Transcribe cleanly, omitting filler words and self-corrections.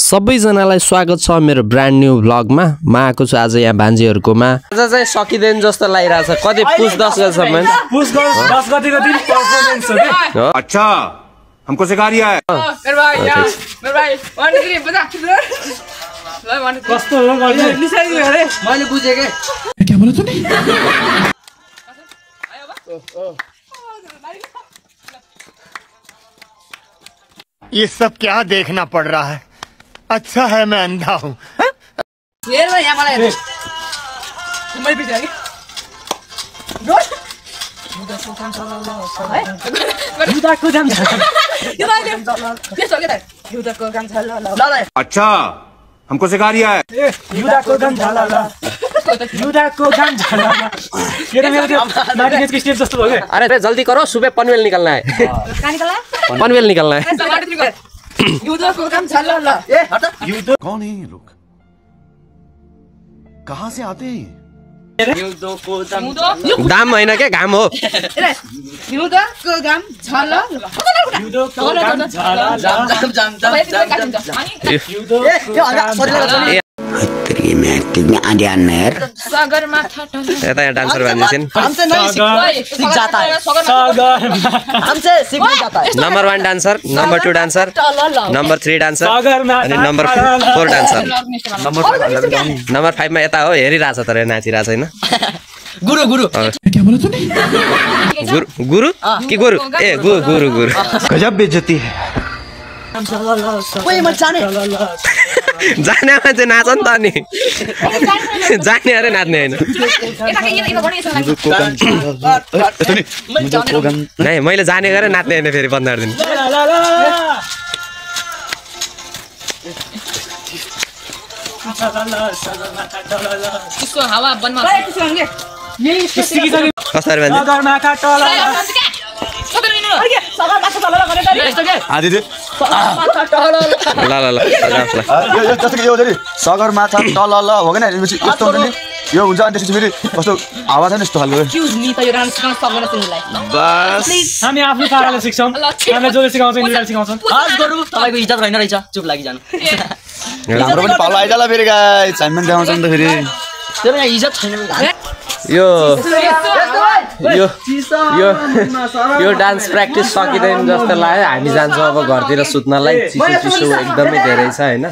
सबैजनालाई स्वागत छ मेरो ब्रान्ड न्यू व्लगमा। म आएको छु आज यहाँ भान्जीहरुकोमा। आज चाहिँ सकिदैन जस्तो लागिरहेछ। कति पुस 10 गतेसम्म पुस 10 गतेको दिन परफर्मेन्स हो के। अच्छा हमको सिखा रिया है। मेरो भाइ 1 2 3 बजा ल भने कस्तो हो गर्ने निसाइदियो अरे मैले बुझे के क्या बोला तूने। ये सब क्या देखना पड़ रहा है। अच्छा है मैं अंधा हूँ। हेर न यहाँ मलाई मैले बित्या के युदाको जाम छ। यो भाइ के छ के त युदाको काम छ ल ल अच्छा हमको सिखा रिया है। युदाको गाम झाला ल युदाको गाम झाला ल। ये तो मेरो नाटक के स्टेप जस्तो हो के। अरे जल्दी करो, सुबह पनवेल निकलना है। कहाँ निकला पनवेल निकलना है। युदाको काम छ ल ल ए हट कौन है ये लोग, कहाँ से आते हैं? दाम हैन के घाम हो। युदाको काम छ ल युदाको गाम झाला ल। तेरी मैं एक्टिंग में आ जाना यार। सगरमाथा यता यहाँ डान्सर भन्दैछिन्। हमसे नहीं सीख जाता है सागर हमसे सीख नहीं जाता है। Number 1 dancer, number 2 dancer, number 3 dancer अनि नम्बर 4 डान्सर। नम्बर 5 मा यता हो हेरिरहेछ तर नाचिरहेछ हैन। गुरु गुरु क्या बोला तूने। गुरु गुरु के गुरु ए गुरु गुरु गजब बेइज्जती है। कोही म जाने जाने मान्छे नाच नि त अनि जाने अरे नाच्ने हैन। नै मैले जाने गरे नाच्ने हैन फेरि 15 दिन। त्यसको हावा बनमा यही कसरी भन्छ सगरमाथा टल आदि दे ल ल ल जस्तो कि यो जरी सगरमाथा तल ल हो के न यस्तो हुन्छ नि यो हुन्छ अनि त्यसपछि फेरि कस्तो आवाज छ नि यस्तो खालको। एक्सक्युज मी त यो डान्स गर्न सक्दैन तिमीलाई बस हामी आफ्नो पाराले सिक्छौं। हामीले जसले सिकाउँछ उनीहरूले सिकाउँछन्। आज गरौ तपाईको इज्जत रहेन रहेछ चुप लागि जानु हाम्रो पनि पालो आइजाला फेरि गाइस हामी पनि देखाउँछ नि त फेरि। तेरो यहाँ इज्जत छैन यो यो यो यो डान्स प्र्याक्टिस सकिँदैन जस्तो लाग्यो। हामी जान्छौँ अब घरतिर सुत्नलाई। चिसो चिसो एकदमै धेरै छ हैन।